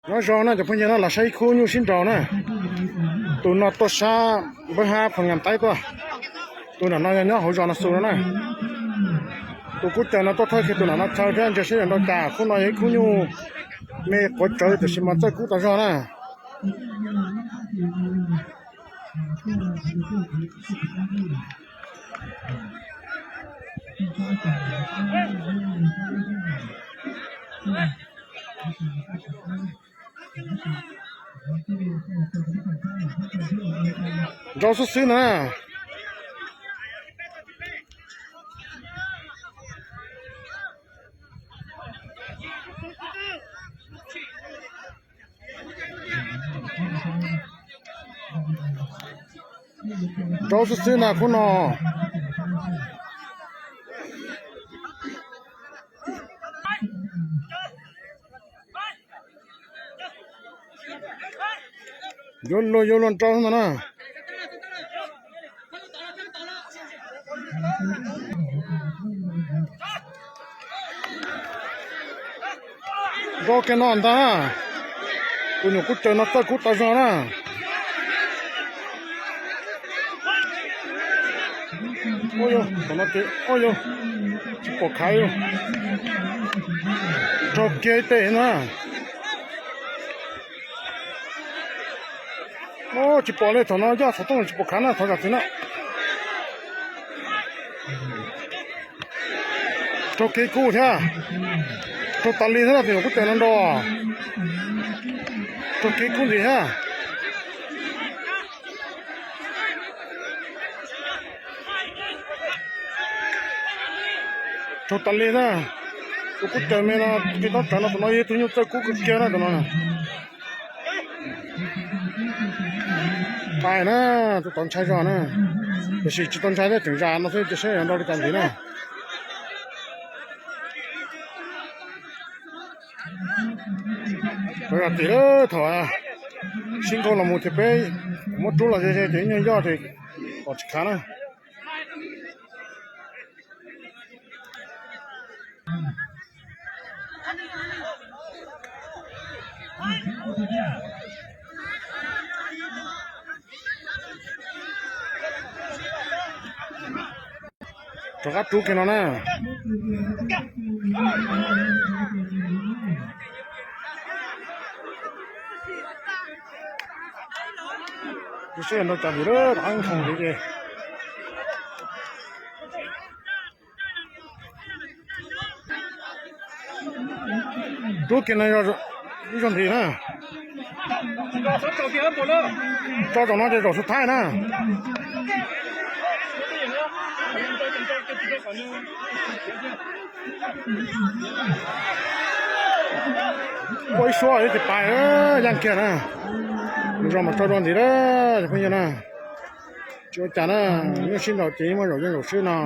Nyob zoo na cov phooj ywg na, los saib ib khub nyuj sib nraus na. Tus no tuaj sab npawb hab Phoo Nkas Taib tuaj. Tus nram no yog nyob hauv zos no xus no na. Tus kub caws no tuaj thawj kiag tus nram no chaw thiab, ntsia seb yuav nrau cas. Khub no yog ib khub nyuj me quav tsawv tiam sis mas txawj kub tas zog na. Nrau xwb xwb na. Nrau xwb xwb na khub no. Yuav luag yuav luag nrau no na. Nrau kiag no ntag. Tus nyuam kub caws no txawj kub tas zog na. Ua yog, thaum no ces ua yog, tsis pom khav li. Raug kiag ib teg na. Tsis pom li, thaum no yog thaum tooj tsis pom khav na, thov zam txim na. Raug kev kub thiab. Raug tas li thiab, tus nyuam kub caws no nrau. Raug kev kub nti thiab. Raug tas li na. Tus kub caws me no, kev tob tsawv no, tus no yog tus nyuj txawj kub kawg kiag na tus no. Pais na, tus tau ntshai zog na. Tiam sis tsis tau ntshai thiab, tseem zam no xwb, cia saib yuav nrau li cas ntxiv na. Peb zam txim lawm, thaum sib nkaug los mus ces peb muab rub los ze ze ces ib nyuag yoj ces pom tsis khav na. Rov qab rub kiag no na. Rub seb nrau cas vim lawm, rov qab nqhoos vim ces. Rub kiag no ib zaug nthi na. Tso zaum no ces zaum xub thaib na. Ua ib suab ib tis pais, yaj kiag na. Mus zog mas tso dua ntxiv lawm cov phooj ywg na. Tsis ua cas na, nyuj sib nraus ces muaj zaum yeej zaum swb no.